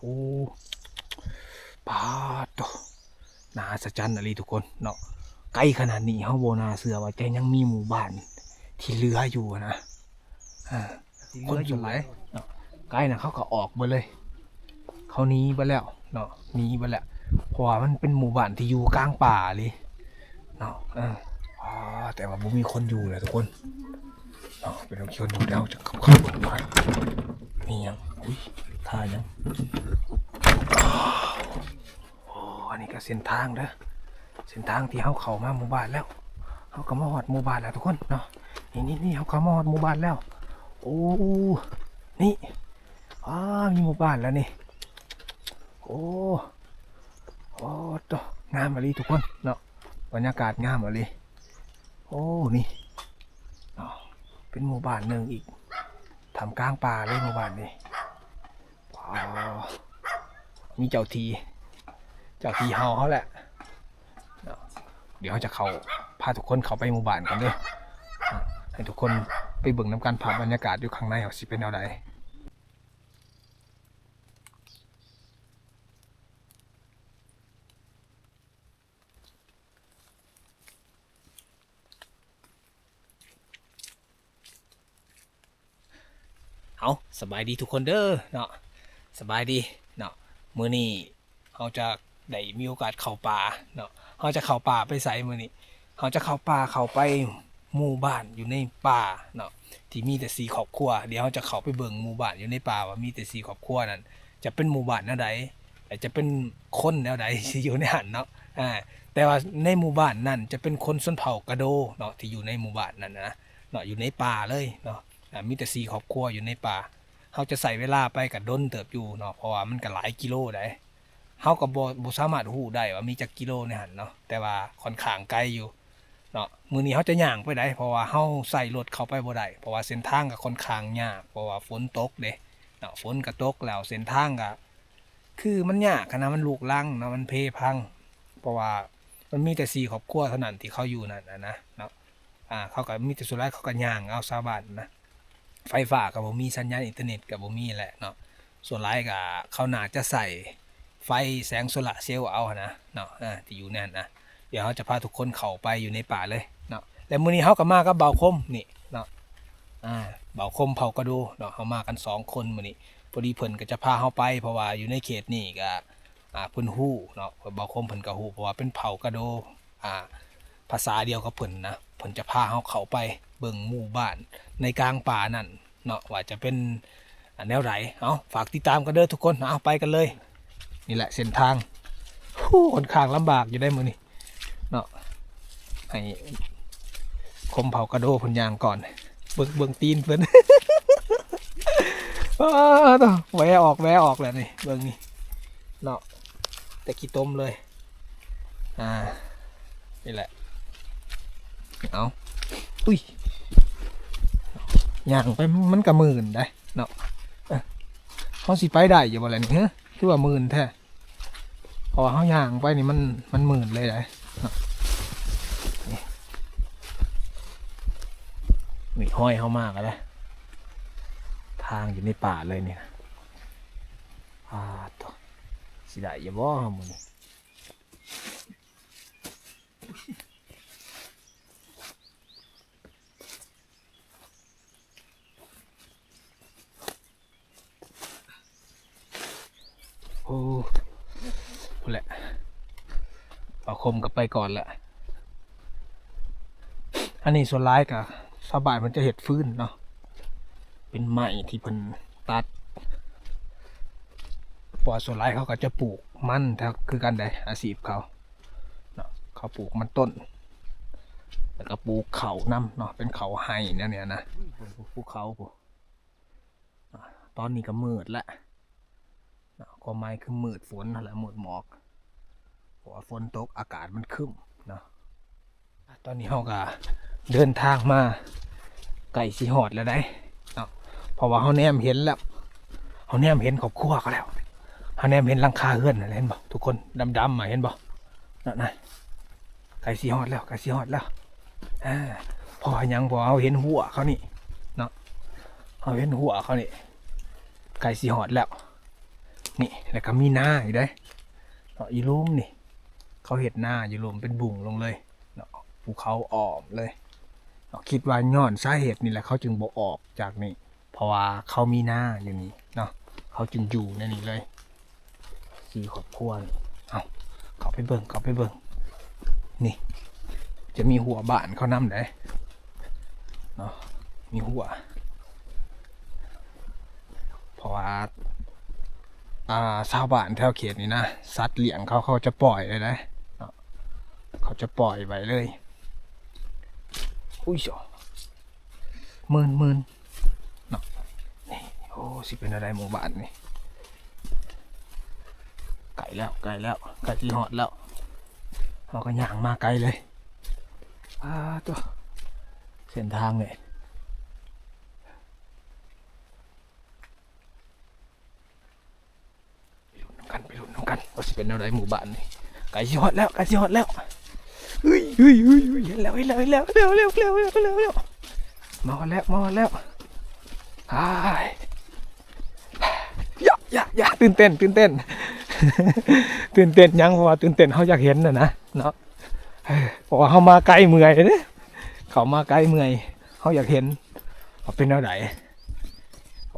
ໂອ້ ປາດໂທ້ ໜ້າອັດສະຈັນອີ່ຫຼີທຸກຄົນເນາະ. ໄກຂະໜາດນີ້ ເຮົາບໍ່ໜ້າເຊື່ອວ່າຈະຍັງມີໝູ່ບ້ານທີ່ເຫຼືອຢູ່ນະ. ອ່າ ທີ່ເຫຼືອຢູ່ຫຼາຍເນາະ. ໄກນະ ເຂົາກໍອອກເບິດເລີຍ ເຂົາໜີເບິດແລ້ວເນາະ ໜີເບິດແລ້ວ ເພາະວ່າມັນເປັນໝູ່ບ້ານທີ່ຢູ່ກາງປ່າອີ່ຫຼີເນາະ. ເອີ ອໍ ແຕ່ວ່າບໍ່ມີຄົນຢູ່ແລ້ວທຸກຄົນເນາະ ເປັນຄົນຢູ່ແລ້ວ ຈະເຂົ້າເບິ່ງວ່າມີຫຍັງ. ອຸ້ຍ ທ່າຫຍັງ? ອໍ ອັນນີ້ກໍເສັ້ນທາງເດີ ເສັ້ນທາງທີ່ເຮົາເຂົ້າມາໝູ່ບ້ານແລ້ວ. ເຮົາກໍມາຮອດໝູ່ບ້ານແລ້ວທຸກຄົນເນາະ. ນີ້ໆໆ ເຮົາເຂົ້າມາຮອດໝູ່ບ້ານແລ້ວ. ໂອ້ ນີ້ ອ້າ ມີໝູ່ບ້ານແລ້ວນີ້. ໂອ້ ໂອ້ໂຕ ງາມອີ່ຫຼີທຸກຄົນເນາະ ບັນຍາກາດງາມອີ່ຫຼີ. ໂອ້ ນີ້ເນາະ ເປັນໝູ່ບ້ານໜຶ່ງອີກ ທ່າມກາງປ່າເລີຍໝູ່ບ້ານນີ້. ອໍ ມີເຈົ້າທີ່ ເຈົ້າທີ່ເຮົາ ເຮົາແຫຼະເນາະ. ດຽວເຮົາຈະເຂົ້າ ພາທຸກຄົນເຂົ້າໄປໝູ່ບ້ານກ່ອນເດີເນາະ ໃຫ້ທຸກຄົນໄປເບິ່ງນຳກັນ ພາບບັນຍາກາດຢູ່ຂ້າງໃນວ່າຊິເປັນແນວໃດ. ເອົາ ສະບາຍດີທຸກຄົນເດີເນາະ ສະບາຍດີເນາະ. ມື້ນີ້ເຮົາຈະໄດ້ມີໂອກາດເຂົ້າປ່າເນາະ. ເຮົາຈະເຂົ້າປ່າໄປໃສມື້ນີ້? ເຮົາຈະເຂົ້າປ່າ ເຂົ້າໄປໝູ່ບ້ານຢູ່ໃນປ່າເນາະ ທີ່ມີແຕ່ສີ່ຄອບຄົວ. ດຽວເຮົາຈະເຂົ້າໄປເບິ່ງໝູ່ບ້ານຢູ່ໃນປ່າວ່າມີແຕ່ສີ່ຄອບຄົວນັ້ນ ຈະເປັນໝູ່ບ້ານແນວໃດ ແລະ ຈະເປັນຄົນແນວໃດທີ່ຢູ່ໃນຫັ້ນເນາະ. ອາ ແຕ່ວ່າໃນໝູ່ບ້ານນັ້ນຈະເປັນຄົນຊົນເຜົ່າກະໂດເນາະ ທີ່ຢູ່ໃນໝູ່ບ້ານນັ້ນນະເນາະ ຢູ່ໃນປ່າເລີຍເນາະ. ອາ ມີແຕ່ສີ່ຄອບຄົວຢູ່ໃນປ່າ. ເຮົາຈະໃຊ້ເວລາໄປກະດົນເຕີບຢູ່ເນາະ ເພາະວ່າມັນກະຫຼາຍກິໂລໃດ໋. ເຮົາກໍບໍ່ ບໍ່ສາມາດຮູ້ໄດ້ວ່າມີຈັກກິໂລໃນຫັ້ນເນາະ ແຕ່ວ່າຂ້ອນຂ້າງໄກຢູ່ເນາະ. ມື້ນີ້ເຮົາຈະຍ່າງໄປໃດ໋ ເພາະວ່າເຮົາໃຊ້ລົດເຂົ້າໄປບໍ່ໄດ້ ເພາະວ່າເສັ້ນທາງກໍຂ້ອນຂ້າງຍາກ ເພາະວ່າຝົນຕົກເດ້ເນາະ. ຝົນກໍຕົກແລ້ວ ເສັ້ນທາງກໍຄືມັນຍາກຫັ້ນນະ ມັນລຸກລັງເນາະ ມັນເພພັງ ເພາະວ່າມັນມີແຕ່ສີ່ຄອບຄົວເທົ່ານັ້ນທີ່ເຂົາຢູ່ນັ້ນນະເນາະ. ອາ ເຂົາກໍມີແຕ່ ສ່ວນຫຼາຍເຂົາກໍຍ່າງເອົາຊາວບ້ານນະ. ໄຟຟ້າກໍບໍ່ມີ ສັນຍານອິນເຕີເນັດກໍບໍ່ມີແຫຼະເນາະ. ສ່ວນຫຼາຍກໍເຂົາໜ້າຈະໃຊ້ໄຟແສງໂຊລາເຊວເອົາຫັ້ນນະເນາະ ອາ ທີ່ຢູ່ໃນຫັ້ນນະ. ດຽວເຮົາຈະພາທຸກຄົນເຂົ້າໄປຢູ່ໃນປ່າເລີຍເນາະ. ແລະ ມື້ນີ້ເຮົາກໍມາກັບບ່າວຄົມນີ້ເນາະ ອາ ບ່າວຄົມເຜົ່າກະໂດເນາະ. ເຮົາມາກັນສອງຄົນມື້ນີ້ ພໍດີເພິ່ນກໍຈະພາເຮົາໄປ ເພາະວ່າຢູ່ໃນເຂດນີ້ກໍ ອາ ເພິ່ນຮູ້ເນາະ ເພາະບ່າວຄົມເພິ່ນກໍຮູ້ ເພາະວ່າເປັນເຜົ່າກະໂດ ອາ ພາສາດຽວກັບເພິ່ນນະ. ເພິ່ນຈະພາເຮົາເຂົ້າໄປເບິ່ງໝູ່ບ້ານໃນກາງປ່ານັ້ນເນາະ ວ່າຈະເປັນ ອາ ແນວໃດ. ເອົາ ຝາກຕິດຕາມກັນເດີທຸກຄົນ. ເອົາ ໄປກັນເລີຍ. ນີ້ແຫຼະເສັ້ນທາງ ໂອ້ ຂ້ອນຂ້າງລຳບາກຢູ່ໃດ໋ມື້ນີ້ເນາະ. ໃຫ້ຄົມເຜົ່າກະໂດເພິ່ນຍ່າງກ່ອນ ເບິ່ງ ເບິ່ງຕີນເພິ່ນ ອ້າ ໂທ້ ແວະອອກ ແວະອອກແລ້ວນີ້ ເບິ່ງນີ້ເນາະ ແຕ່ຂີ້ຕົມເລີຍ. ອ່າ ນີ້ແຫຼະ ເອົາ ອຸ້ຍ ຍ່າງໄປມັນກະມື່ນໄດ໋ເນາະ. ເອີ ເຮົາຊິໄປໄດ້ຢູ່ບໍ່ລະນີ້ ຮະ ຄືວ່າມື່ນແທ້ ເພາະວ່າເຮົາຍ່າງໄປນີ້ມັນ ມັນມື່ນເລີຍໄດ໋ເນາະ. ນີ້ ນີ້ຮອຍເຮົາມາກໍໄດ້ ທາງຢູ່ໃນປ່າເລີຍນີ້ນະ. ອາ ໂທ້ ຊິໄດ້ຢູ່ບໍ່ເຮົາມື້ນີ້? ໂອ້ ພຸ້ນແຫຼະ ບ່າວຄົມກໍໄປກ່ອນແຫຼະ. ອັນນີ້ສ່ວນຫຼາຍກໍຊາວບ້ານເພິ່ນຈະເຮັດຟືນເນາະ ເປັນໄມ້ທີ່ເພິ່ນຕັດ ເພາະວ່າສ່ວນຫຼາຍເຂົາກໍຈະປູກມັນ ແຕ່ຄືກັນໃດ໋ ອາຊີບເຂົາເນາະ ເຂົາປູກມັນຕົ້ນ ແລ້ວກໍປູກເຂົ້ານຳເນາະ ເປັນເຂົ້າໄຮ່ແນວນີ້ນະ. ພູເຂົາພຸ້ນ ອາ ຕອນນີ້ກໍມືດແລ້ວເນາະ ຄວາມໝາຍຄືມືດຝົນຫັ້ນແຫຼະ ມືດໝອກ ເພາະວ່າຝົນຕົກ ອາກາດມັນຄຶ້ມເນາະ. ຕອນນີ້ເຮົາກໍເດີນທາງມາໃກ້ຊິຮອດແລ້ວໃດ໋ເນາະ ເພາະວ່າເຮົາແນມເຫັນແລ້ວ ເຮົາແນມເຫັນຄອບຄົວເຂົາແລ້ວ ເຮົາແນມເຫັນຫຼັງຄາເຮືອນນັ້ນ ເຫັນບໍ່ທຸກຄົນ ດຳໆ ອະ ເຫັນບໍ່? ນັ້ນນະ ໃກ້ຊິຮອດແລ້ວ ໃກ້ຊິຮອດແລ້ວ. ອາ ເພາະວ່າຫຍັງ? ເພາະວ່າເຮົາເຫັນຮົ້ວເຂົານີ້ເນາະ ເຮົາເຫັນຮົ້ວເຂົານີ້ ໃກ້ຊິຮອດແລ້ວ. ນີ້ ແລ້ວກໍມີນາອີກເດ້ເນາະ ອີລຸ່ມນີ້ ເຂົາເຮັດນາຢູ່ລຸ່ມ ເປັນບຸງລົງເລີຍເນາະ ພູເຂົາອ້ອມເລີຍເນາະ. ຄິດວ່າຍ້ອນສາເຫດນີ້ແຫຼະ ເຂົາຈຶ່ງບໍ່ອອກຈາກນີ້ ເພາະວ່າເຂົາມີນາຢູ່ນີ້ເນາະ ເຂົາຈຶ່ງຢູ່ໃນນີ້ເລີຍ ສີ່ຄອບຄົວນີ້. ເອົາ ເຂົ້າໄປເບິ່ງ ເຂົ້າໄປເບິ່ງ ນີ້ ຈະມີຮົ້ວບ້ານເຂົານຳເດ້ເນາະ ມີຮົ້ວ ເພາະວ່າ ອ່າ ຊາວບ້ານແຖວເຂດນີ້ນະ ສັດລ້ຽງເຂົາ ເຂົາຈະປ່ອຍເລີຍນະເນາະ ເຂົາຈະປ່ອຍໄວ້ເລີຍ. ອຸ້ຍ ມື່ນໆ ເນາະ. ນີ້ ໂອ້ ຊິເປັນແນວໃດໝູ່ບ້ານນີ້ ໃກ້ແລ້ວ ໃກ້ແລ້ວ ໃກ້ຊິຮອດແລ້ວ ເຮົາກໍຍ່າງມາໄກເລີຍ. ອາ ໂຕ ເສັ້ນທາງນີ້ ໄປລຸ້ນນຳກັນ ໄປລຸ້ນນຳກັນ ວ່າຊິເປັນແນວໃດໝູ່ບ້ານນີ້. ໃກ້ຊິຮອດແລ້ວ ໃກ້ຊິຮອດແລ້ວ ເຮີ້ຍ ເຮີ້ຍ ເຮີ້ຍ ເຫັນແລ້ວ ເຫັນແລ້ວ ເຫັນແລ້ວ ເຫັນແລ້ວ ເຫັນແລ້ວ ເຫັນແລ້ວ ເຫັນແລ້ວ ເຫັນແລ້ວ ມາຮອດແລ້ວ ມາຮອດແລ້ວ. ອ້າຍ ຢ່າ ຢ່າ ຢ່າ ຕື່ນເຕັ້ນ ຕື່ນເຕັ້ນ ຕື່ນເຕັ້ນຫຍັງ ເພາະວ່າຕື່ນເຕັ້ນ ເຮົາຢາກເຫັນນະນະເນາະ ເພາະວ່າເຮົາມາໄກເມື່ອຍເດ້ ເຂົ້າມາໄກເມື່ອຍ ເຮົາຢາກເຫັນວ່າເປັນແນວໃດ.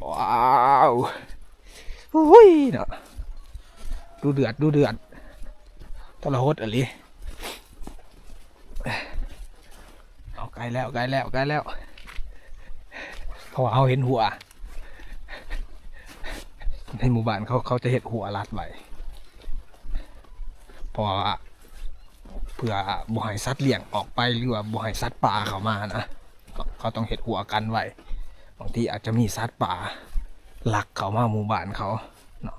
ວ້າວ ໂອ້ຍເນາະ ດຸເດືອດ ດຸເດືອດ ທໍລະຫົດອີ່ຫຼີ. ເອົາ ໃກ້ແລ້ວ ໃກ້ແລ້ວ ໃກ້ແລ້ວ ເພາະວ່າເຮົາເຫັນຮົ້ວ ໃນໝູ່ບ້ານເຂົາ ເຂົາຈະເຮັດຮົ້ວລັດໄວ້ ເພາະວ່າເພື່ອບໍ່ໃຫ້ສັດລ້ຽງອອກໄປ ຫຼືວ່າບໍ່ໃຫ້ສັດປ່າເຂົ້າມານະ ເຂົາຕ້ອງເຮັດຮົ້ວກັນໄວ້. ບາງທີອາດຈະມີສັດປ່າລັກເຂົ້າມາໝູ່ບ້ານເຂົາເນາະ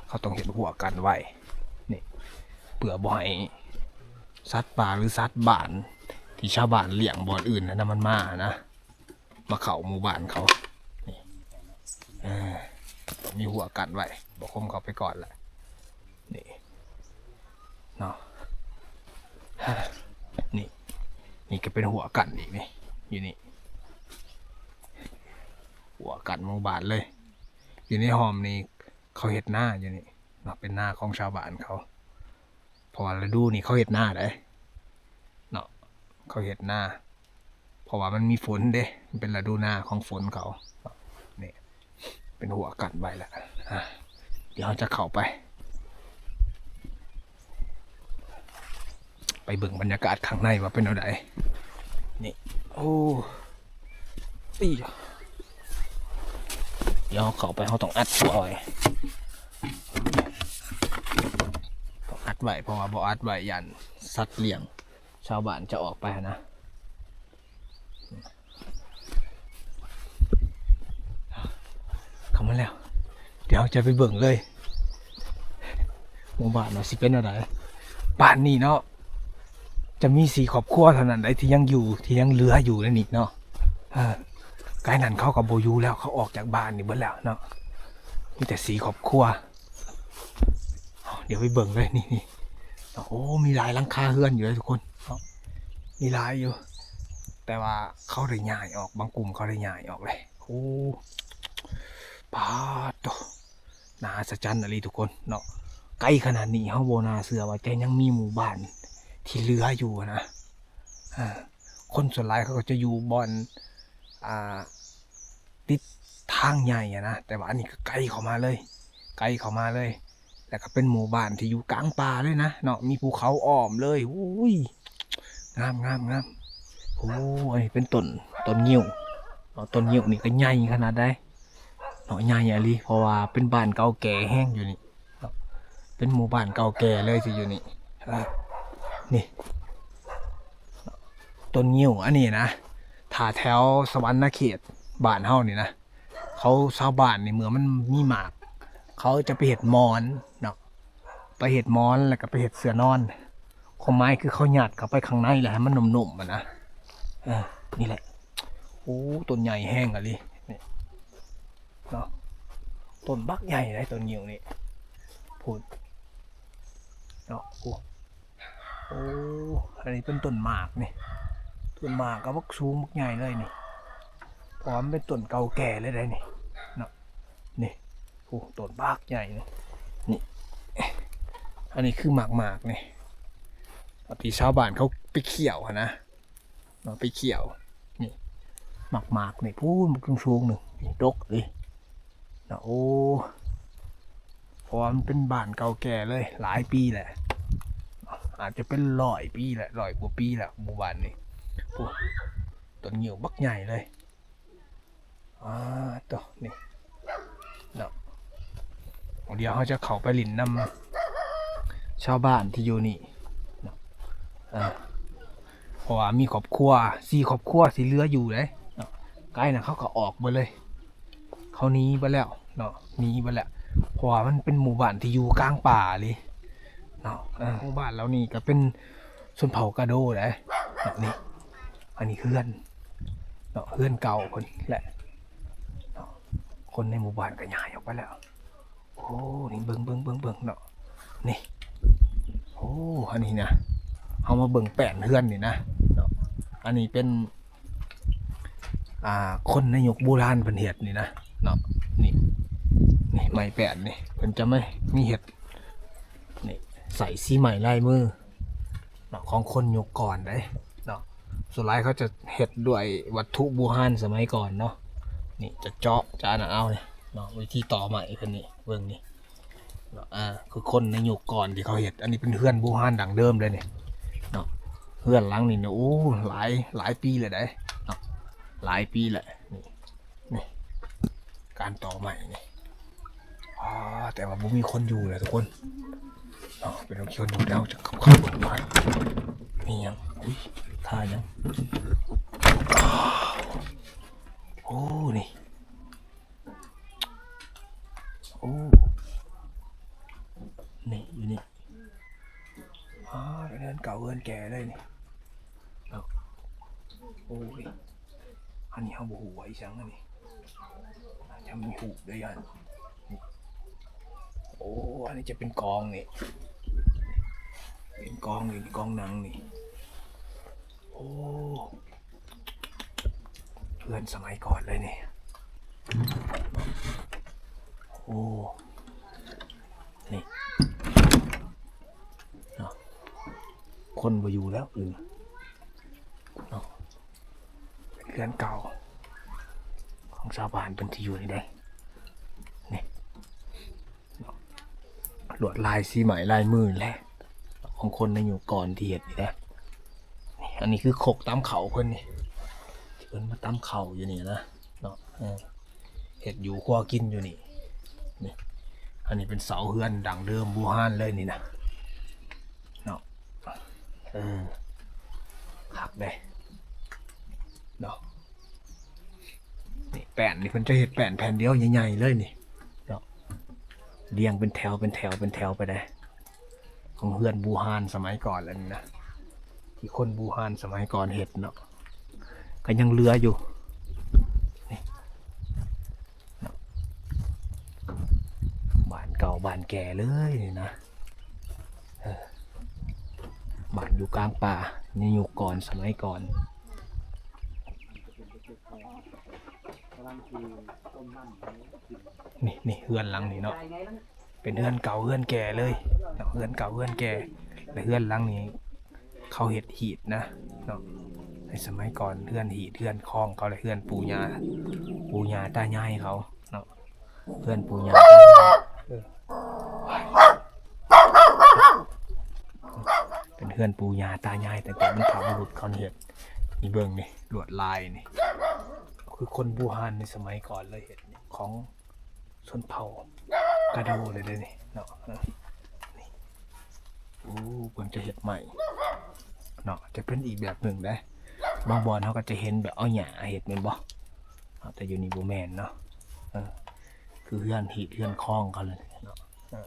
ເຂົາຕ້ອງເຮັດຮົ້ວກັນໄວ້ ນີ້ ເພື່ອບໍ່ໃຫ້ສັດປ່າ ຫຼື ສັດບ້ານທີ່ຊາວບ້ານລ້ຽງບ່ອນອື່ນຫັ້ນນະ ມັນມານະ ມາເຂົ້າໝູ່ບ້ານເຂົາ ນີ້ ເອີ ຕ້ອງມີຮົ້ວກັນໄວ້ ບໍ່ຄົມເຂົ້າໄປກ່ອນລະ ນີ້ເນາະ. ນີ້ ນີ້ກໍເປັນຮົ້ວກັນອີກນີ້ ຢູ່ນີ້ ຮົ້ວກັນໝູ່ບ້ານເລີຍ. ຢູ່ໃນຫ້ອມນີ້ເຂົາເຮັດນາຢູ່ນີ້ເນາະ ເປັນນາຂອງຊາວບ້ານເຂົາ ເພາະວ່າລະດູນີ້ເຂົາເຮັດນາເດ້ເນາະ ເຂົາເຮັດນາ ເພາະວ່າມັນມີຝົນເດ້ ມັນເປັນລະດູນາຂອງຝົນເຂົາ. ນີ້ ເປັນຮົ້ວກັນໄວ້ລະ ອາ ດຽວເຮົາຈະເຂົ້າໄປ ໄປເບິ່ງບັນຍາກາດຂ້າງໃນວ່າເປັນແນວໃດ. ນີ້ ໂອ້ ອີ ດຽວເຮົາເຂົ້າໄປ ເຮົາຕ້ອງອັດຫົວໄວ້ ຕ້ອງອັດໄວ້ ເພາະວ່າບໍ່ອັດໄວ້ຢ້ານສັດລ້ຽງຊາວບ້ານຈະອອກໄປຫັ້ນນະ. ເຂົ້າມາແລ້ວ ດຽວເຮົາຈະໄປເບິ່ງເລີຍ ໝູ່ບ້ານວ່າຊິເປັນແນວໃດ. ບ້ານນີ້ເນາະ ຈະມີສີ່ຄອບຄົວເທົ່ານັ້ນໃດທີ່ຍັງຢູ່ ທີ່ຍັງເຫຼືອຢູ່ໃນນີ້ເນາະ. ເອີ ໄກນັ້ນເຂົາກໍບໍ່ຢູ່ແລ້ວ ເຂົາອອກຈາກບ້ານນີ້ເບິດແລ້ວເນາະ ມີແຕ່ສີ່ຄອບຄົວ. ດຽວໄປເບິ່ງເລີຍ ນີ້ ນີ້ ໂອ້ ມີຫຼາຍຫຼັງຄາເຮືອນຢູ່ເດ້ທຸກຄົນເນາະ ມີຫຼາຍຢູ່ ແຕ່ວ່າເຂົາໄດ້ຍ້າຍອອກ ບາງກຸ່ມເຂົາໄດ້ຍ້າຍອອກເລີຍ. ໂອ້ ປາດໂທ້ ໜ້າອັດສະຈັນອີ່ຫຼີທຸກຄົນເນາະ ໄກຂະໜາດນີ້ ເຮົາບໍ່ໜ້າເຊື່ອວ່າຈະຍັງມີໝູ່ບ້ານທີ່ເຫຼືອຢູ່ນະ. ເອີ ຄົນສ່ວນຫຼາຍເຂົາກໍຈະຢູ່ບ່ອນ ອ່າ ຕິດທາງໃຫຍ່ຫັ້ນນະ ແຕ່ວ່າອັນນີ້ກໍໄກເຂົ້າມາເລີຍ ໄກເຂົ້າມາເລີຍ ແລ້ວກໍເປັນໝູ່ບ້ານທີ່ຢູ່ກາງປ່າເລີຍນະເນາະ ມີພູເຂົາອ້ອມເລີຍ. ໂອ້ຍ ງາມ ງາມ ງາມ. ໂອ້ ອັນນີ້ເປັນຕົ້ນ ຕົ້ນງິ້ວເນາະ ຕົ້ນງິ້ວນີ້ກໍໃຫຍ່ຂະໜາດໃດເນາະ ໃຫຍ່ອີ່ຫຼີ ເພາະວ່າເປັນບ້ານເກົ່າແກ່ແຮງຢູ່ນີ້ເນາະ ເປັນໝູ່ບ້ານເກົ່າແກ່ເລີຍທີ່ຢູ່ນີ້. ເອີ ນີ້ ຕົ້ນງິ້ວອັນນີ້ນະ ຖ້າແຖວສະຫວັນນະເຂດບ້ານເຮົານີ້ນະ ເຂົາ ຊາວບ້ານນີ້ ເມື່ອມັນມີໝາກ ເຂົາຈະໄປເຮັດໝອນເນາະ ໄປເຮັດໝອນ ແລ້ວກໍໄປເຮັດເສື່ອນອນ ຄວາມໝາຍຄືເຂົາຍັດເຂົ້າໄປຂ້າງໃນ ແລ້ວໃຫ້ມັນນຸ້ມໆ ຫັ້ນນະ. ເອີ ນີ້ແຫຼະ ໂອ້ ຕົ້ນໃຫຍ່ແຮງອີ່ຫຼີ ນີ້ເນາະ ຕົ້ນບັກໃຫຍ່ເດ້ ຕົ້ນງິ້ວນີ້ ພຸ້ນເນາະ ໂອ້ ໂອ້ ອັນນີ້ເປັນຕົ້ນໝາກນີ້ ຕົ້ນໝາກກໍບັກສູງບັກໃຫຍ່ເລີຍນີ້ ເພາະວ່າມັນເປັນຕົ້ນເກົ່າແກ່ເລີຍເດ້ນີ້ເນາະ. ນີ້ ໂອ້ ຕົ້ນບັກໃຫຍ່ນີ້ ນີ້ ອັນນີ້ຄືໝາກໝາກນີ້ ທີ່ຊາວບ້ານເຂົາໄປຂ້ຽວຫັ້ນນະເນາະ ໄປຂ້ຽວ. ນີ້ໝາກໝາກນີ້ ພຸ້ນບັກສູງໆ ນີ້ ນີ້ ດົກເລີຍເນາະ. ໂອ້ ເພາະວ່າມັນເປັນບ້ານເກົ່າແກ່ເລີຍ ຫຼາຍປີແຫຼະ ອາດຈະເປັນຮ້ອຍປີແຫຼະ ຮ້ອຍກວ່າປີແລ້ວ ໝູ່ບ້ານນີ້. ໂອ້ ຕົ້ນງິ້ວບັກໃຫຍ່ເລີຍ. ອາ ໂຕ ນີ້ເນາະ ດຽວເຮົາຈະເຂົ້າໄປຫຼິ້ນນຳຊາວບ້ານທີ່ຢູ່ນີ້ເນາະ. ອາ ເພາະວ່າມີຄອບຄົວ ສີ່ຄອບຄົວທີ່ເຫຼືອຢູ່ເດ້ເນາະ. ກາຍນະ ເຂົາກໍອອກເບິດເລີຍ ເຂົາໜີເບິດແລ້ວເນາະ ໜີເບິດແລ້ວ ເພາະວ່າມັນເປັນໝູ່ບ້ານທີ່ຢູ່ກາງປ່າເລີຍເນາະ. ເອີ ໝູ່ບ້ານເຫຼົ່ານີ້ກໍເປັນ ຊົນເຜົ່າກະໂດເດ້. ນີ້ ອັນນີ້ເຮືອນເນາະ ເຮືອນເກົ່າເພິ່ນແຫຼະເນາະ. ຄົນໃນໝູ່ບ້ານກໍຍ້າຍອອກໄປແລ້ວ. ໂອ້ ນີ້ເບິ່ງ ເບິ່ງ ເບິ່ງ ເບິ່ງເນາະ ນີ້. ໂອ້ ອັນນີ້ນະ ເຮົາມາເບິ່ງແປ້ນເຮືອນນີ້ນະເນາະ. ອັນນີ້ເປັນ ອ່າ ຄົນໃນຍຸກບູຮານເພິ່ນເຮັດນີ້ນະເນາະ. ນີ້ ນີ້ໄມ້ແປ້ນນີ້ ເພິ່ນຈະມາມີເຮັດ ນີ້ ໃສ່ສີໄມ້ລາຍມື ເນາະ ຂອງຄົນຍຸກກ່ອນເດ້ເນາະ. ສ່ວນຫຼາຍເຂົາຈະເຮັດດ້ວຍວັດຖຸບູຮານສະໄໝກ່ອນເນາະ. ນີ້ຈະເຈາະ ຈະອັນນັ້ນເອົານີ້ເນາະ ວິທີຕໍ່ໄມ້ເພິ່ນນີ້ ເບິ່ງນີ້ເນາະ. ອາ ຄືຄົນໃນຍຸກກ່ອນທີ່ເຂົາເຮັດ. ອັນນີ້ເປັນເຮືອນບູຮານດັ້ງເດີມເດ້ນີ້ເນາະ. ເຮືອນຫຼັງນີ້ນະ ໂອ້ ຫຼາຍ ຫຼາຍປີແລ້ວເດ້ເນາະ ຫຼາຍປີແລ້ວ. ນີ້ ນີ້ ການຕໍ່ໄມ້ນີ້ ອາ ແຕ່ວ່າບໍ່ມີຄົນຢູ່ແລ້ວທຸກຄົນເນາະ. ເປັນຄົນຢູ່ແລ້ວ ຈະເຂົ້າໄປເບິ່ງວ່າມີຫຍັງ. ອຸ້ຍ ທ່າຫຍັງ? ໂອ້ ນີ້ ໂອ້ ນີ້ ຢູ່ນີ້. ອາ ເຮືອນເກົ່າເຮືອນແກ່ເລີຍນີ້ເນາະ. ໂອ້ຍ ອັນນີ້ເຮົາບໍ່ຮູ້ວ່າອີ່ຫຍັງ ອັນນີ້ ອາດຈະມີຮູບດ້ວຍ. ໂອ້ ອັນນີ້ຈະເປັນກອງນີ້ ເປັນກອງນີ້ ກອງໜັງນີ້. ໂອ້ ເຮືອນສະໄໝກ່ອນເລີຍນີ້. ໂອ້ ນີ້ເນາະ ຄົນບໍ່ຢູ່ແລ້ວອື່ນເນາະ. ເປັນເຮືອນເກົ່າຂອງຊາວບ້ານເພິ່ນທີ່ຢູ່ນີ້ເດ້ ນີ້ເນາະ. ລວດລາຍສີໄມ້ລາຍມືແຫຼະ ຂອງຄົນໃນຍຸກກ່ອນທີ່ເຮັດນີ້ນະ. ນີ້ ອັນນີ້ຄືຄົກຕຳເຂົ້າເພິ່ນນີ້ ທີ່ເພິ່ນມາຕຳເຂົ້າຢູ່ນີ້ນະເນາະ. ເອີ ເຮັດຢູ່ຄົວກິນຢູ່ນີ້ ນີ້ ອັນນີ້ເປັນເສົາເຮືອນດັ້ງເດີມບູຮານເລີຍນີ້ນະເນາະ. ເອີ ຄັກເດ້ເນາະ. ນີ້ແປ້ນນີ້ເພິ່ນຈະເຮັດແປ້ນແຜ່ນດຽວໃຫຍ່ໆເລີຍນີ້ເນາະ ລຽງເປັນແຖວ ເປັນແຖວ ເປັນແຖວໄປເດ້ ຂອງເຮືອນບູຮານສະໄໝກ່ອນແລ້ວນີ້ນະ ທີ່ຄົນບູຮານສະໄໝກ່ອນເຮັດເນາະ ກໍຍັງເຫຼືອຢູ່ນີ້ເນາະ. ບ້ານເກົ່າບ້ານແກ່ເລີຍນີ້ນະ ເອີ ບ້ານຢູ່ກາງປ່າໃນຍຸກກ່ອນ ສະໄໝກ່ອນ. ນີ້ ນີ້ເຮືອນຫຼັງນີ້ເນາະ ເປັນເຮືອນເກົ່າເຮືອນແກ່ເລີຍເນາະ ເຮືອນເກົ່າເຮືອນແກ່. ແລະເຮືອນຫຼັງນີ້ເຂົາເຮັດຮີດນະເນາະ ໃນສະໄໝກ່ອນເຮືອນຮີດເຮືອນຄອງເຂົາ ແລະເຮືອນປູ່ຍ່າ ປູ່ຍ່າຕາຍາຍເຂົາເນາະ. ເຮືອນປູ່ຍ່າ ເອີ ເປັນເຮືອນປູ່ຍ່າຕາຍາຍ ຕັ້ງແຕ່ບັນພະບຸລຸດເຂົາເຮັດ. ນີ້ເບິ່ງນີ້ ລວດລາຍນີ້ ຄືຄົນບູຮານໃນສະໄໝກ່ອນເລີຍເຮັດນີ້ ຂອງຊົນເຜົ່າກະໂດເລີຍເດ້ນີ້ເນາະ. ນີ້ ໂອ້ ເພິ່ນຈະເຮັດໃໝ່ເນາະ ຈະເປັນອີກແບບໜຶ່ງເດ້. ບາງບ່ອນເຮົາກໍຈະເຫັນແບບເອົາຫຍ້າເຮັດແມ່ນບໍ່? ເນາະ ແຕ່ຢູ່ນີ້ບໍ່ແມ່ນເນາະ ເອີ ຄືເຮືອນຮີດເຮືອນຄອງເຂົາເລີຍເນາະ. ເອີ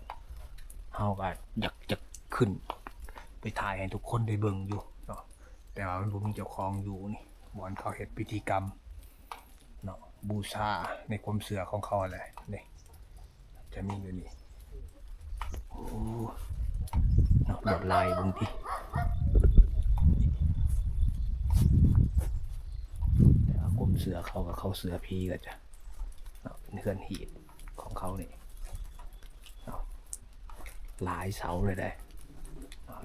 ເຮົາກໍຢາກຈະຂຶ້ນໄປຖ່າຍໃຫ້ທຸກຄົນໄດ້ເບິ່ງຢູ່ເນາະ ແຕ່ວ່າມັນບໍ່ມີເຈົ້າຂອງຢູ່ນີ້ ບ່ອນເຂົາເຮັດພິທີກຳເນາະ ບູຊາໃນຄວາມເຊື່ອຂອງເຂົາຫັ້ນແຫຼະ. ນີ້ ຈະມີຢູ່ນີ້ ໂອ້ ເນາະ ລວດລາຍເບິ່ງຕິ ແຕ່ວ່າຄວາມເຊື່ອເຂົາກໍເຂົາເຊື່ອຜີກໍຈະເນາະ ເປັນເຮືອນຮີດຂອງເຂົານີ້ເນາະ. ຫຼາຍເສົາເລີຍເດ້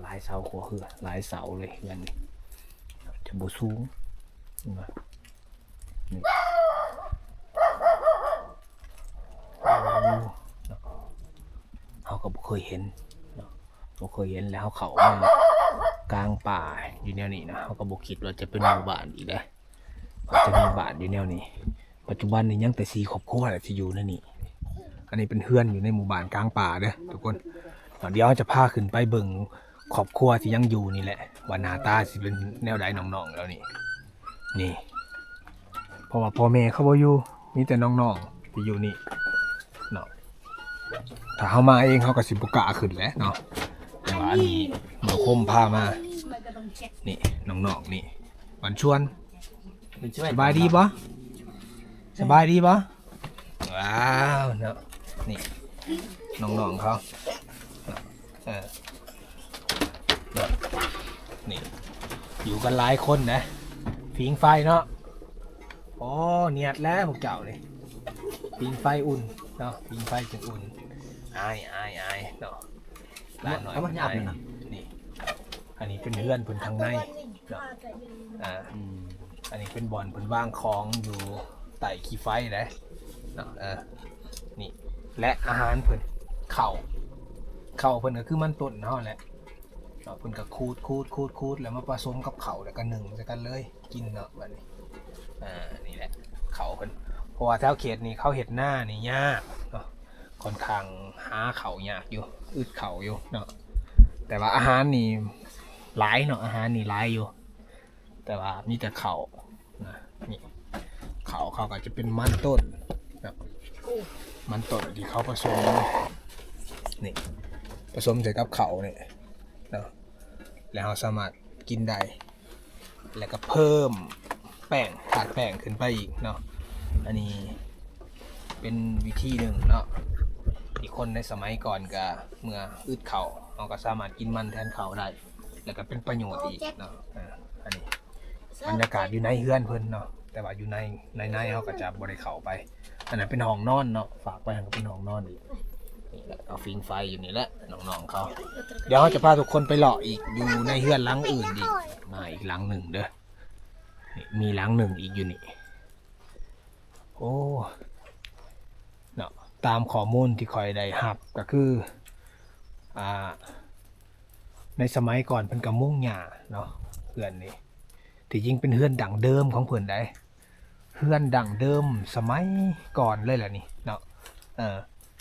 ຫຼາຍເສົາຄົວເຮືອນ ຫຼາຍເສົາເລີຍເຮືອນນີ້ ຈະບໍ່ສູງ ເຫັນບໍ່? ນີ້ ໂອ້ ເຮົາກໍບໍ່ເຄີຍເຫັນເນາະ ບໍ່ເຄີຍເຫັນ ແລ້ວເຮົາເຂົ້າມາກາງປ່າຢູ່ແນວນີ້ນະ ເຮົາກໍບໍ່ຄິດວ່າຈະເປັນໝູ່ບ້ານອີກເດ້ ເຂົາຈະມີບ້ານຢູ່ແນວນີ້ ປັດຈຸບັນນີ້ຍັງແຕ່ສີ່ຄອບຄົວແຫຼະທີ່ຢູ່ໃນນີ້ ອັນນີ້ເປັນເຮືອນຢູ່ໃນໝູ່ບ້ານກາງປ່າເດີ້ທຸກຄົນ ດຽວເຮົາຈະພາຂຶ້ນໄປເບິ່ງຄອບຄົວທີ່ຍັງຢູ່ນີ້ແຫຼະ ວ່າໜ້າຕາຊິເປັນແນວໃດ ນ້ອງໆເຫຼົ່ານີ້ ນີ້ ເພາະວ່າພໍ່ແມ່ເຂົາບໍ່ຢູ່ ມີແຕ່ນ້ອງໆທີ່ຢູ່ນີ້ເນາະ ຖ້າເຮົາມາເອງເຮົາກໍຊິບໍ່ກ້າຂຶ້ນແຫຼະເນາະ ແຕ່ວ່າອັນນີ້ບ່າວຄົມພາມາ ນີ້ນ້ອງໆນີ້ ບານຊວນ ສະບາຍດີບໍ່? ສະບາຍດີບໍ່? ວ້າວເນາະ ນີ້ນ້ອງໆເຂົາ ເອີ ນີ້ ຢູ່ກັນຫຼາຍຄົນນະ ຜິງໄຟເນາະ ໂອ້ ນຽດແລ້ວພວກເຈົ້ານີ້ ຜິງໄຟອຸ່ນເນາະ ຜິງໄຟຈຶ່ງອຸ່ນ ອາຍໆໆເນາະ ຫຼານນ້ອຍ ເອົາມາຫຍາບນີ້ນະ ນີ້ ອັນນີ້ເປັນເຮືອນເພິ່ນທາງໃນເນາະ ອາ ອືມ ອັນນີ້ເປັນບ່ອນເພິ່ນວາງຂອງຢູ່ໃຕ້ຂີ້ໄຟເດ້ເນາະ ເອີ ນີ້ ແລະອາຫານເພິ່ນ ເຂົ້າ ເຂົ້າເພິ່ນກໍຄືມັນຕົ້ນເຮົາແຫຼະເນາະ ເພິ່ນກໍຂູດໆໆໆ ແລ້ວມາປະສົມກັບເຂົ້າ ແລ້ວກໍໜຶ້ງໃສ່ກັນເລີຍ ກິນເນາະ ບັດນີ້ ອາ ນີ້ແຫຼະເຂົ້າເພິ່ນ ເພາະວ່າແຖວເຂດນີ້ເຂົາເຮັດນານີ້ຍາກເນາະ ຂ້ອນຂ້າງຫາເຂົ້າຍາກຢູ່ ອຶດເຂົ້າຢູ່ເນາະ ແຕ່ວ່າອາຫານນີ້ຫຼາຍເນາະ ອາຫານນີ້ຫຼາຍຢູ່ ແຕ່ວ່າມີແຕ່ເຂົ້ານະ ນີ້ ເຂົ້າເຂົາກໍຈະເປັນມັນຕົ້ນເນາະ ມັນຕົ້ນທີ່ເຂົາປະສົມ ນີ້ ປະສົມໃສ່ກັບເຂົ້ານີ້ເນາະ ແລ້ວເຮົາສາມາດກິນໄດ້ ແລ້ວກໍເພີ່ມແປ້ງ ທາດແປ້ງຂຶ້ນໄປອີກເນາະ ອັນນີ້ເປັນວິທີໜຶ່ງເນາະ ທີ່ຄົນໃນສະໄໝກ່ອນກໍເມື່ອອຶດເຂົ້າ ເຮົາກໍສາມາດກິນມັນແທນເຂົ້າໄດ້ ແລ້ວກໍເປັນປະໂຫຍດອີກເນາະ ເອີ ອັນນີ້ບັນຍາກາດຢູ່ໃນເຮືອນເພິ່ນເນາະ ແຕ່ວ່າຢູ່ໃນ ໃນ ໃນເຮົາກໍຈະບໍ່ໄດ້ເຂົ້າໄປ ອັນນັ້ນເປັນຫ້ອງນອນເນາະ ຝາກໄວ້ໃຫ້ເປັນຫ້ອງນອນອີກ ນີ້ແຫຼະ ເອົາຟິງໄຟຢູ່ນີ້ແຫຼະ ນ້ອງໆເຂົາ ດຽວເຮົາຈະພາທຸກຄົນໄປເລາະອີກ ຢູ່ໃນເຮືອນຫຼັງອື່ນອີກ ມາອີກຫຼັງໜຶ່ງເດີ້ ນີ້ ມີຫຼັງໜຶ່ງອີກຢູ່ນີ້ ໂອ້ ເນາະ ຕາມຂໍ້ມູນທີ່ຂ້ອຍໄດ້ຮັບກໍຄື ອ່າ ໃນສະໄໝກ່ອນເພິ່ນກໍມຸງຫຍ້າເນາະ ເຮືອນນີ້ ທີ່ຈິງເປັນເຮືອນດັ້ງເດີມຂອງເພິ່ນໃດ ເຮືອນດັ້ງເດີມສະໄໝກ່ອນເລີຍລະນີ້ເນາະ ເອີ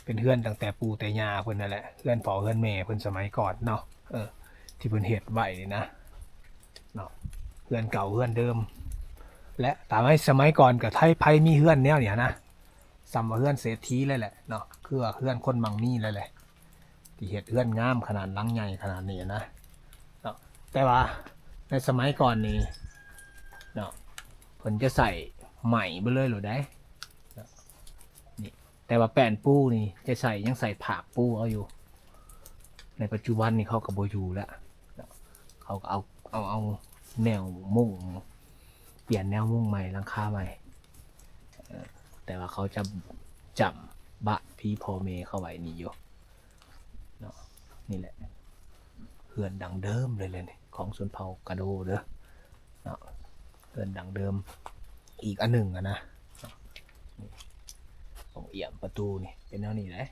ເປັນເຮືອນຕັ້ງແຕ່ປູ່ແຕ່ຍ່າເພິ່ນນັ້ນແຫຼະ ເຮືອນພໍ່ເຮືອນແມ່ເພິ່ນສະໄໝກ່ອນເນາະ ເອີ ທີ່ເພິ່ນເຮັດໄວ້ນີ້ນະ ເນາະ ເຮືອນເກົ່າເຮືອນເດີມ ແລະ ຕາມໃນສະໄໝກ່ອນກໍໃຜ ໃຜມີເຮືອນແນວນີ້ນະ ສ່ຳວ່າເຮືອນເສດຖີເລີຍແຫຼະເນາະ ຄືວ່າເຮືອນຄົນມັ່ງມີເລີຍແຫຼະ ທີ່ເຮັດເຮືອນງາມຂະໜາດ ຫຼັງໃຫຍ່ຂະໜາດນີ້ນະເນາະ ແຕ່ວ່າໃນສະໄໝກ່ອນນີ້ເນາະ ເພິ່ນຈະໃຊ້ໄມ້ເບິດເລີຍໂລດໃດ ເນາະ ນີ້ ແຕ່ວ່າແປ້ນປູນີ້ຈະໃຊ້ ຍັງໃຊ້ຜາກປູເອົາຢູ່ ໃນປັດຈຸບັນນີ້ເຂົາກໍບໍ່ຢູ່ແລ້ວ ເຂົາກໍເອົາ ເອົາ ເອົາແນວມຸງ ປ່ຽນແນວມຸງໃໝ່ ຫຼັງຄາໃໝ່ ເອີ ແຕ່ວ່າເຂົາຈະຈຳບ້ານທີ່ພໍ່ແມ່ເຂົາໄວ້ນີ້ຢູ່ເນາະ ນີ້ແຫຼະ ເຮືອນດັ້ງເດີມເລີຍແຫຼະນີ້ ຂອງຊົນເຜົ່າກະໂດເດີ້ ເນາະ ເຮືອນດັ້ງເດີມອີກອັນໜຶ່ງຫັ້ນນະ ນີ້ ຂອງອ້ຽມປະຕູນີ້ເປັນແນວນີ້ເດ້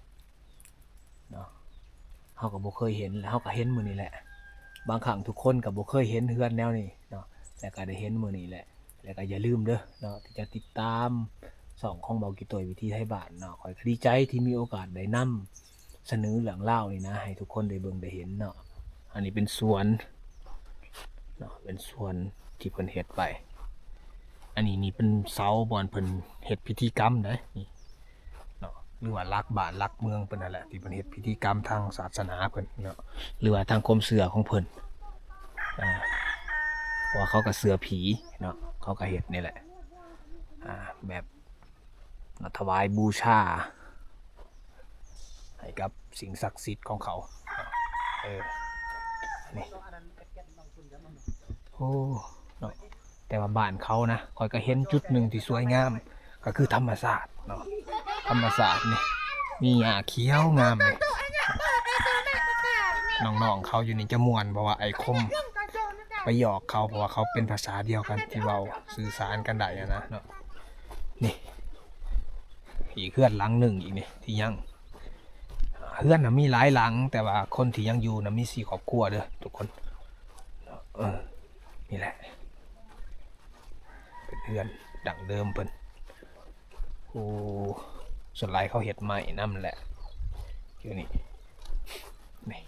ເນາະ ເຮົາກໍບໍ່ເຄີຍເຫັນ ແລ້ວເຮົາກໍເຫັນມື້ນີ້ແຫຼະ ບາງຄັ້ງທຸກຄົນກໍບໍ່ເຄີຍເຫັນເຮືອນແນວນີ້ເນາະ ແລ້ວກໍໄດ້ເຫັນມື້ນີ້ແຫຼະ ແລ້ວກໍຢ່າລືມເດີ້ເນາະ ທີ່ຈະຕິດຕາມຊ່ອງຂອງເບົາກິໂຕຍວິຖີໄທບ້ານເນາະ ຂ້ອຍກໍດີໃຈທີ່ມີໂອກາດໄດ້ນຳ ສະເໜີເລື່ອງລາວນີ້ນະ ໃຫ້ທຸກຄົນໄດ້ເບິ່ງໄດ້ເຫັນເນາະ ອັນນີ້ເປັນສວນເນາະ ເປັນສວນທີ່ເພິ່ນເຮັດໄວ້ ອັນນີ້ນີ້ເປັນເສົາບ່ອນເພິ່ນເຮັດພິທີກຳເດ້ ນີ້ເນາະ ຫຼືວ່າຫຼັກບ້ານຫຼັກເມືອງເພິ່ນຫັ້ນແຫຼະ ທີ່ເພິ່ນເຮັດພິທີກຳທາງສາສະໜາເພິ່ນເນາະ ຫຼືວ່າທາງຄວາມເຊື່ອຂອງເພິ່ນ ອ່າ ເພາະວ່າເຂົາກໍເຊື່ອຜີເນາະ ເຂົາກໍເຮັດນີ້ແຫຼະ ອ່າ ແບບ ມາຖວາຍບູຊາໃຫ້ກັບສິ່ງສັກສິດຂອງເຂົາ ເອີ ນີ້ ໂອ້ ເນາະ ແຕ່ວ່າບ້ານເຂົານະ ຂ້ອຍກໍເຫັນຈຸດໜຶ່ງທີ່ສວຍງາມ ກໍຄືທຳມະຊາດເນາະ ທຳມະຊາດນີ້ ມີຫຍ້າຂຽວງາມນີ້ ນ້ອງໆເຂົາຢູ່ນີ້ຈະມ່ວນ ເພາະວ່າອ້າຍຄົມໄປຫຍອກເຂົາ ເພາະວ່າເຂົາເປັນພາສາດຽວກັນ ທີ່ເວົ້າສື່ສານກັນໄດ້ຫັ້ນນະເນາະ. ນີ້ ອີກເຮືອນຫຼັງໜຶ່ງອີກນີ້ທີ່ຍັງ ເຮືອນນະມີຫຼາຍຫຼັງ ແຕ່ວ່າຄົນທີ່ຍັງຢູ່ນະມີສີ່ຄອບຄົວເດີທຸກຄົນ. ເອີ ນີ້ແຫຼະ ເປັນເຮືອນດັ້ງເດີມເພິ່ນ. ໂອ້ ສ່ວນຫຼາຍເຂົາເຮັດໄມ້ນຳແຫຼະ ຢູ່ນີ້. ນີ້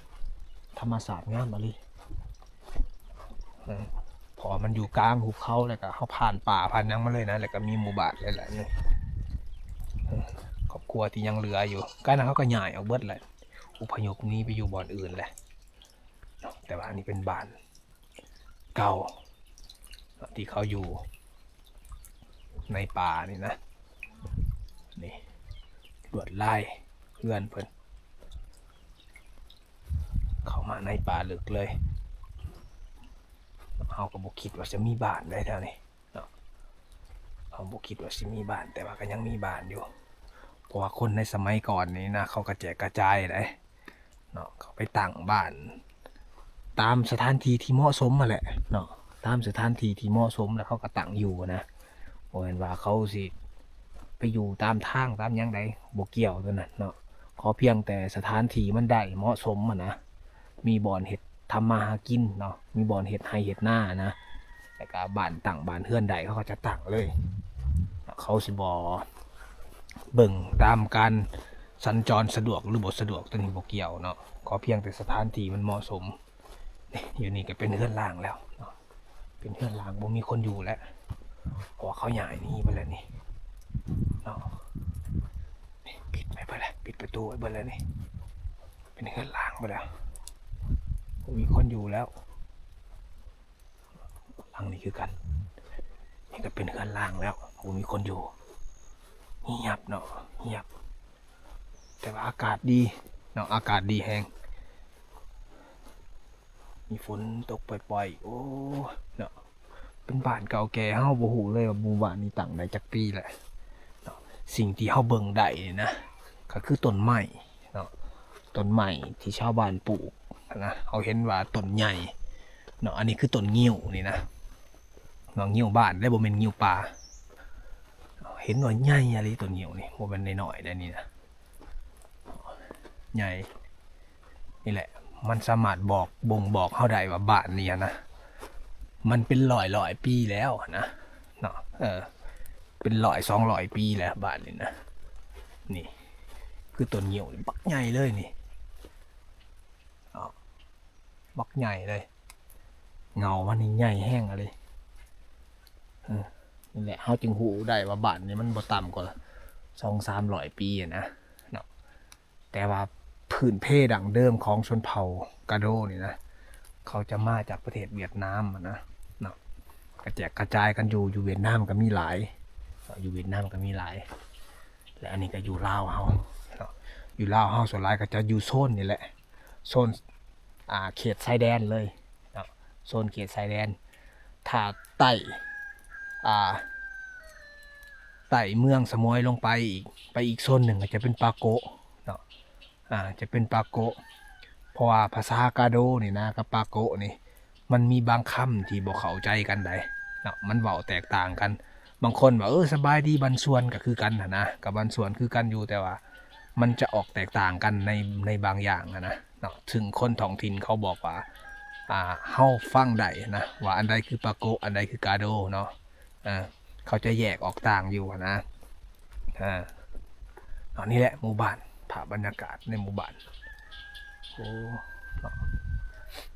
ທຳມະຊາດງາມອີ່ຫຼີ. ເອີ ເພາະວ່າມັນຢູ່ກາງຫຸບເຂົາ ແລ້ວກະເຮົາຜ່ານປ່າຜ່ານຫຍັງມາເລີຍນະ ແລ້ວກະມີໝູ່ບ້ານຫຼາຍໆນີ້. ເອີ ຄອບຄົວທີ່ຍັງເຫຼືອຢູ່ ກາຍນັ້ນເຂົາກະຍ້າຍອອກເບິດແຫຼະ ອົບພະຍົບໜີໄປຢູ່ບ່ອນອື່ນແຫຼະ. ແຕ່ວ່າອັນນີ້ເປັນບ້ານເກົ່າທີ່ເຂົາຢູ່ໃນປ່ານີ້ນະ. ນີ້ ລວດລາຍເຮືອນເພິ່ນ ເຂົ້າມາໃນປ່າເລິກເລີຍ. ເຮົາກໍບໍ່ຄິດວ່າຈະມີບ້ານໄດ໋ແຖວນີ້ເນາະ ເຮົາບໍ່ຄິດວ່າຊິມີບ້ານ ແຕ່ວ່າກໍຍັງມີບ້ານຢູ່ ເພາະວ່າຄົນໃນສະໄໝກ່ອນນີ້ນະ ເຂົາກະແຈກກະຈາຍໄດ໋ເນາະ ເຂົາໄປຕັ້ງບ້ານຕາມສະຖານທີ່ທີ່ເໝາະສົມຫັ້ນແຫຼະເນາະ ຕາມສະຖານທີ່ທີ່ເໝາະສົມ ແລ້ວເຂົາກໍຕັ້ງຢູ່ນະ. ບໍ່ແມ່ນວ່າເຂົາຊິໄປຢູ່ຕາມທາງຕາມຫຍັງໃດ໋ ບໍ່ກ່ຽວໂຕນັ້ນເນາະ ຂໍພຽງແຕ່ສະຖານທີ່ມັນໄດ້ເໝາະສົມຫັ້ນນະ ມີບ່ອນເຮັດທຳມາຫາກິນເນາະ ມີບ່ອນເຮັດໄຮ່ເຮັດນານະ ແລ້ວກະບ້ານຕັ້ງ ບ້ານເຮືອນໃດເຂົາກໍຈະຕັ້ງເລີຍ. ເຂົາຊິບໍ່ເບິ່ງຕາມການສັນຈອນສະດວກຫຼືບໍ່ສະດວກ ໂຕນີ້ບໍ່ກ່ຽວເນາະ ຂໍພຽງແຕ່ສະຖານທີ່ມັນເໝາະສົມ. ນີ້ ຢູ່ນີ້ກໍເປັນເຮືອນຮ້າງແລ້ວເນາະ ເປັນເຮືອນຮ້າງ ບໍ່ມີຄົນຢູ່ແລ້ວ ເພາະວ່າເຂົາຍ້າຍໜີໄປແລ້ວນີ້ເນາະ. ນີ້ ປິດໄປເບິດແລ້ວ ປິດປະຕູໄປເບິດແລ້ວນີ້ ເປັນເຮືອນຮ້າງໄປແລ້ວ ບໍ່ມີຄົນຢູ່ແລ້ວ. ຫຼັງນີ້ຄືກັນ ນີ້ກໍເປັນເຮືອນຮ້າງແລ້ວ ບໍ່ມີຄົນຢູ່ ງຽບເນາະ ງຽບ ແຕ່ວ່າອາກາດດີເນາະ ອາກາດດີແຮງ ມີຝົນຕົກປ່ອຍໆ. ໂອ້ ເນາະ ເປັນບ້ານເກົ່າແກ່ ເຮົາບໍ່ຮູ້ເລີຍວ່າໝູ່ບ້ານນີ້ຕັ້ງໄດ້ຈັກປີແລ້ວເນາະ. ສິ່ງທີ່ເຮົາເບິ່ງໄດ້ນີ້ນະ ກໍຄືຕົ້ນໄມ້ເນາະ ຕົ້ນໄມ້ທີ່ຊາວບ້ານປູກຫັ້ນນະ ເຮົາເຫັນວ່າຕົ້ນໃຫຍ່ເນາະ. ອັນນີ້ຄືຕົ້ນງິ້ວນີ້ນະ ເນາະ ງິ້ວບ້ານເດ້ ບໍ່ແມ່ນງິ້ວປ່າ. ເຫັນວ່າໃຫຍ່ອີ່ຫຼີຕົ້ນງິ້ວນີ້ ບໍ່ແມ່ນນ້ອຍໆເດ້ນີ້ນະ ໃຫຍ່. ນີ້ແຫຼະ ມັນສາມາດບອກ ບົ່ງບອກເຮົາໄດ້ວ່າບ້ານນີ້ຫັ້ນນະ ມັນເປັນຮ້ອຍໆປີແລ້ວຫັ້ນນະເນາະ. ເອີ ເປັນຮ້ອຍສອງຮ້ອຍປີແລ້ວບ້ານນີ້ນະ. ນີ້ຄືຕົ້ນງິ້ວນີ້ ບັກໃຫຍ່ເລີຍນີ້ ເນາະ ບັກໃຫຍ່ເລີຍ ເຫງົ້າມັນນີ້ໃຫຍ່ແຮງອີ່ຫຼີ. ເອີ ນີ້ແຫຼະ ເຮົາຈຶ່ງຮູ້ໄດ້ວ່າບ້ານນີ້ມັນບໍ່ຕ່ຳກວ່າສອງສາມຮ້ອຍປີຫັ້ນນະເນາະ. ແຕ່ວ່າພື້ນເພດັ້ງເດີມຂອງຊົນເຜົ່າກາໂດນີ້ນະ ເຂົາຈະມາຈາກປະເທດຫວຽດນາມຫັ້ນນະເນາະ ກະແຈກກະຈາຍກັນຢູ່ ຢູ່ຫວຽດນາມກໍມີຫຼາຍເນາະ ຢູ່ຫວຽດນາມກໍມີຫຼາຍ. ແລະ ອັນນີ້ກໍຢູ່ລາວເຮົາເນາະ ຢູ່ລາວເຮົາສ່ວນຫຼາຍກໍຈະຢູ່ໂຊນນີ້ແຫຼະ ໂຊນ ອ່າ ເຂດຊາຍແດນເລີຍເນາະ ໂຊນເຂດຊາຍແດນ. ຖ້າໃຕ້ ອ່າ ໃຕ້ເມືອງສະໝວຍລົງໄປອີກ ໄປອີກໂຊນໜຶ່ງກໍຈະເປັນປາໂກະເນາະ ອ່າ ຈະເປັນປາໂກະ. ເພາະວ່າພາສາກາໂດນີ້ນະ ກັບປາໂກະນີ້ ມັນມີບາງຄຳທີ່ບໍ່ເຂົ້າໃຈກັນໃດເນາະ ມັນເວົ້າແຕກຕ່າງກັນ. ບາງຄົນວ່າ ເອີ ສະບາຍດີບັນຊວນ ກໍຄືກັນຫັ້ນນະ ກັບບັນຊວນຄືກັນຢູ່ ແຕ່ວ່າມັນຈະອອກແຕກຕ່າງກັນໃນ ໃນບາງຢ່າງຫັ້ນນະເນາະ. ເຊິ່ງຄົນທ້ອງຖິ່ນເຂົາບອກວ່າ ອ່າ ເຮົາຟັງໄດ້ນະ ວ່າອັນໃດຄືປາໂກະ ອັນໃດຄືກາໂດເນາະ. ອ່າ ເຂົາຈະແຍກອອກຕ່າງຢູ່ຫັ້ນນະ. ອ່າ ເນາະ ນີ້ແຫຼະໝູ່ບ້ານ ພາບບັນຍາກາດໃນໝູ່ບ້ານ. ໂອ້ ເນາະ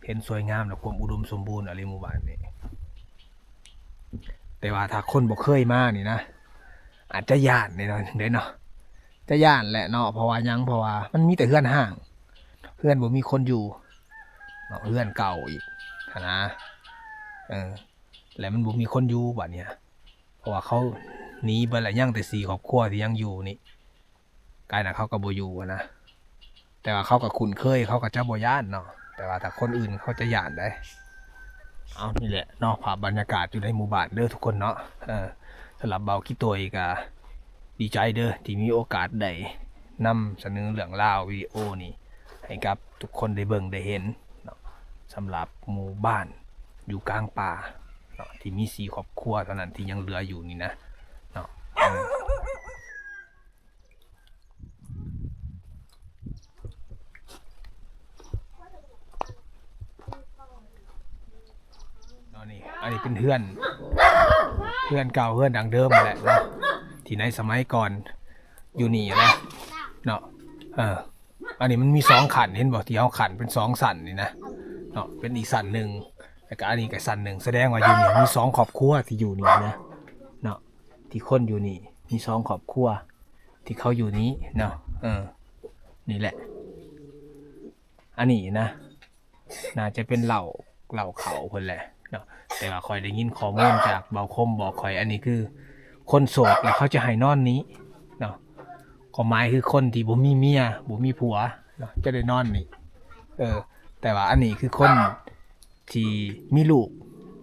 ເຫັນສວຍງາມ ແລະ ຄວາມອຸດົມສົມບູນອີ່ຫຼີໝູ່ບ້ານນີ້. ແຕ່ວ່າຖ້າຄົນບໍ່ເຄີຍມານີ້ນະ ອາດຈະຢ້ານແດ່ໜ້ອຍໜຶ່ງເດ້ເນາະ ຈະຢ້ານແຫຼະເນາະ. ເພາະວ່າຫຍັງ? ເພາະວ່າມັນມີແຕ່ເຮືອນຮ້າງ ເຮືອນບໍ່ມີຄົນຢູ່ເນາະ ເຮືອນເກົ່າອີກຫັ້ນນະ. ເອີ ແລະ ມັນບໍ່ມີຄົນຢູ່ບາດນີ້ ເພາະວ່າເຂົາໜີເບິດແລ້ວ ຍັງແຕ່ສີ່ຄອບຄົວທີ່ຍັງຢູ່ນີ້ ກາຍນະເຂົາກໍບໍ່ຢູ່ຫັ້ນນະ. ແຕ່ວ່າເຂົາກໍຄຸ້ນເຄີຍ ເຂົາກໍຈະບໍ່ຢ້ານເນາະ ແຕ່ວ່າຖ້າຄົນອື່ນເຂົາຈະຢ້ານໃດ໋. ເອົາ ນີ້ແຫຼະເນາະ ພາບບັນຍາກາດຢູ່ໃນໝູ່ບ້ານເດີທຸກຄົນເນາະ. ເອີ ສຳລັບບ່າວກິໂຕຍກໍດີໃຈເດີ ທີ່ມີໂອກາດໄດ້ນຳສະເໜີເລື່ອງລາວວິດີໂອນີ້ ໃຫ້ກັບທຸກຄົນໄດ້ເບິ່ງໄດ້ເຫັນເນາະ ສຳລັບໝູ່ບ້ານຢູ່ກາງປ່າເນາະ ທີ່ມີສີ່ຄອບຄົວເທົ່ານັ້ນທີ່ຍັງເຫຼືອຢູ່ນີ້ນະເນາະ. ເອີ ເນາະ ນີ້ ອັນນີ້ເປັນເຮືອນ ເຮືອນເກົ່າ ເຮືອນດັ້ງເດີມນັ້ນແຫຼະເນາະ ທີ່ໃນສະໄໝກ່ອນຢູ່ນີ້ນະເນາະ. ເອີ ອັນນີ້ມັນມີສອງຂັ້ນ ເຫັນບໍ່ ທີ່ເຮົາຂັ້ນເປັນສອງຊັ້ນນີ້ນະເນາະ ເປັນອີກຊັ້ນໜຶ່ງ ແລ້ວກະອັນນີ້ກະຊັ້ນໜຶ່ງ ສະແດງວ່າຢູ່ນີ້ມີສອງຄອບຄົວທີ່ຢູ່ນີ້ນະເນາະ ທີ່ຄົນຢູ່ນີ້ມີສອງຄອບຄົວ ທີ່ເຂົາຢູ່ນີ້ເນາະ. ເອີ ນີ້ແຫຼະ ອັນນີ້ນະ ໜ້າຈະເປັນເລົ້າ ເລົ້າເຂົ້າເພິ່ນແຫຼະເນາະ ແຕ່ວ່າຂ້ອຍໄດ້ຍິນຂໍ້ມູນຈາກເບົາຄົມບອກຂ້ອຍ ອັນນີ້ຄືຄົນໂສດແລ້ວເຂົາຈະໃຫ້ນອນນີ້ເນາະ ຄວາມໝາຍຄືຄົນທີ່ບໍ່ມີເມຍ ບໍ່ມີຜົວເນາະ ຈະໄດ້ນອນນີ້. ເອີ ແຕ່ວ່າອັນນີ້ຄືຄົນ ທີ່ມີລູກ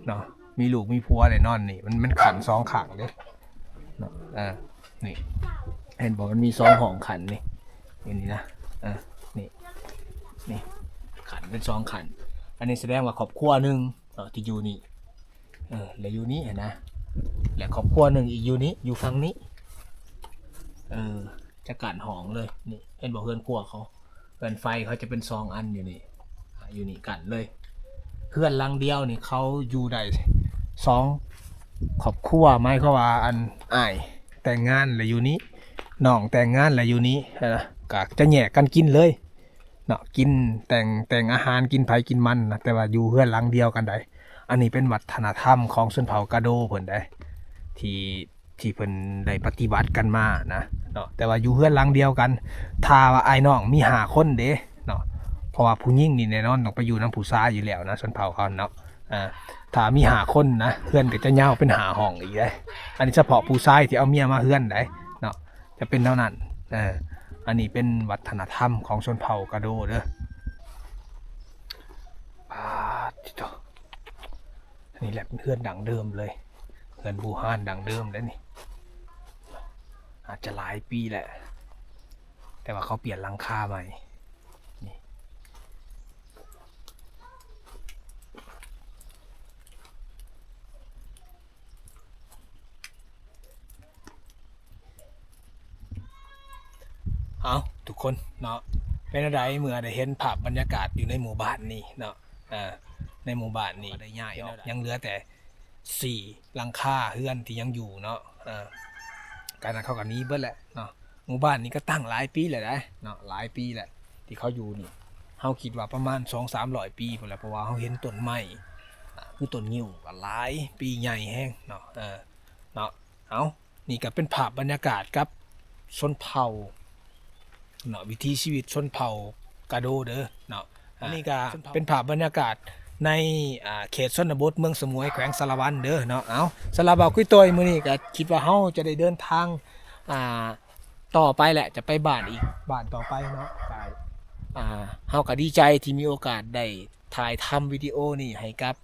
ເນາະ ມີລູກມີຜົວໄດ້ນອນນີ້ ມັນ ມັນຂັ້ນສອງຂ້າງເດ້ເນາະ. ເອີ ນີ້ ເຫັນບໍ່ ມັນມີສອງຫ້ອງຂັ້ນນີ້ ຢູ່ນີ້ນະ. ເອີ ນີ້ ນີ້ ຂັ້ນເປັນສອງຂັ້ນ ອັນນີ້ສະແດງວ່າຄອບຄົວໜຶ່ງເນາະ ທີ່ຢູ່ນີ້ ເອີ ແລະຢູ່ນີ້ຫັ້ນນະ ແລະຄອບຄົວໜຶ່ງອີກຢູ່ນີ້ ຢູ່ຝັ່ງນີ້. ເອີ ຈະກັ້ນຫ້ອງເລີຍ ນີ້ ເຫັນບໍ່ ເຮືອນຄົວເຂົາ ເຮືອນໄຟເຂົາຈະເປັນສອງອັນຢູ່ນີ້ ອາ ຢູ່ນີ້ກັ້ນເລີຍ. ເຮືອນຫຼັງດຽວນີ້ເຂົາຢູ່ໄດ້ສອງຄອບຄົວ ໝາຍຄວາມວ່າ ອັນ ອ້າຍແຕ່ງງານແລ້ວຢູ່ນີ້ ນ້ອງແຕ່ງງານແລ້ວຢູ່ນີ້ ເອີ ກະຈະແຍກກັນກິນເລີຍເນາະ ກິນ ແຕ່ງ ແຕ່ງອາຫານ ກິນໃຜກິນມັນນະ ແຕ່ວ່າຢູ່ເຮືອນຫຼັງດຽວກັນໄດ໋. ອັນນີ້ເປັນວັດທະນະທຳຂອງຊົນເຜົ່າກະໂດເພິ່ນໄດ໋ ທີ່ ທີ່ເພິ່ນໄດ້ປະຕິບັດກັນມານະເນາະ ແຕ່ວ່າຢູ່ເຮືອນຫຼັງດຽວກັນ ຖ້າວ່າອ້າຍນ້ອງມີຫ້າຄົນເດ້ເນາະ ເພາະວ່າຜູ້ຍິງນີ້ແນ່ນອນຕ້ອງໄປຢູ່ນຳຜູ້ຊາຍຢູ່ແລ້ວນະ ຊົນເຜົ່າເຂົາເນາະ. ອາ ຖ້າມີຫ້າຄົນນະ ເຮືອນກໍຈະຍາວເປັນຫ້າຫ້ອງອີກເດ້. ອັນນີ້ສະເພາະຜູ້ຊາຍທີ່ເອົາເມຍມາເຮືອນໄດ໋ເນາະ ຈະເປັນແນວນັ້ນ. ເອີ ອັນນີ້ເປັນວັດທະນະທຳຂອງຊົນເຜົ່າກະໂດເດີ. ປາດຕິໂຕ ອັນນີ້ແຫຼະເປັນເຮືອນດັ້ງເດີມເລີຍ ເຮືອນບູຮານດັ້ງເດີມເດ້ນີ້ ອາດຈະຫຼາຍປີແຫຼະ ແຕ່ວ່າເຂົາປ່ຽນຫຼັງຄາໃໝ່ນີ້. ເອົາ ທຸກຄົນເນາະ ເປັນແນວໃດເມື່ອໄດ້ເຫັນພາບບັນຍາກາດຢູ່ໃນໝູ່ບ້ານນີ້ເນາະ? ອາ ໃນໝູ່ບ້ານນີ້ໄດ້ຍ້າຍອອກ ຍັງເຫຼືອແຕ່ສີ່ຫຼັງຄາເຮືອນທີ່ຍັງຢູ່ເນາະ. ອາ ການນັ້ນເຂົາກໍໜີເບິດແຫຼະເນາະ. ໝູ່ບ້ານນີ້ກໍຕັ້ງຫຼາຍປີແລ້ວເດ້ເນາະ ຫຼາຍປີແລ້ວທີ່ເຂົາຢູ່ນີ້ ເຮົາຄິດວ່າປະມານສອງສາມຮ້ອຍປີພຸ້ນແຫຼະ ເພາະວ່າເຮົາເຫັນຕົ້ນໄມ້ ອາ ຄືຕົ້ນງິ້ວກໍຫຼາຍປີ ໃຫຍ່ແຮງເນາະ. ເອີ ເນາະ ເອົາ ນີ້ກໍເປັນພາບບັນຍາກາດກັບຊົນເຜົ່າເນາະ ວິຖີຊີວິດຊົນເຜົ່າກະໂດເດີເນາະ. ອັນນີ້ກໍເປັນພາບບັນຍາກາດໃນ ອາ ເຂດຊົນນະບົດເມືອງສະໝວຍ ແຂວງສາລະວັນເດີເນາະ. ເອົາ ສຳລັບບ່າວກຸ້ຍໂຕ້ຍມື້ນີ້ກໍຄິດວ່າເຮົາຈະໄດ້ເດີນທາງ ອາ ຕໍ່ໄປແຫຼະ ຈະໄປບ້ານອີກ ບ້ານຕໍ່ໄປເນາະ. ກໍ ອາ ເຮົາກໍດີໃຈທີ່ມີໂອກາດໄດ້ຖ່າຍທຳວິດີໂອນີ້ໃຫ້ກັບ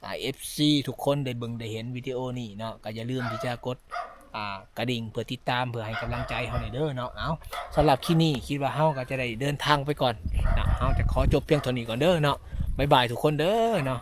ອາ ເອັຟຊີ ທຸກຄົນໄດ້ເບິ່ງໄດ້ເຫັນວິດີໂອນີ້ເນາະ ກໍຢ່າລືມທີ່ຈະກົດ ອາ ກະດິ່ງເພື່ອຕິດຕາມ ເພື່ອໃຫ້ກຳລັງໃຈເຮົາແດ່ເດີເນາະ. ເອົາ ສຳລັບຄລິບນີ້ຄິດວ່າເຮົາກໍຈະໄດ້ເດີນທາງໄປກ່ອນເນາະ ເຮົາຈະຂໍຈົບພຽງເທົ່ານີ້ກ່ອນເດີເນາະ. ບາຍບາຍທຸກຄົນເດີເນາະ.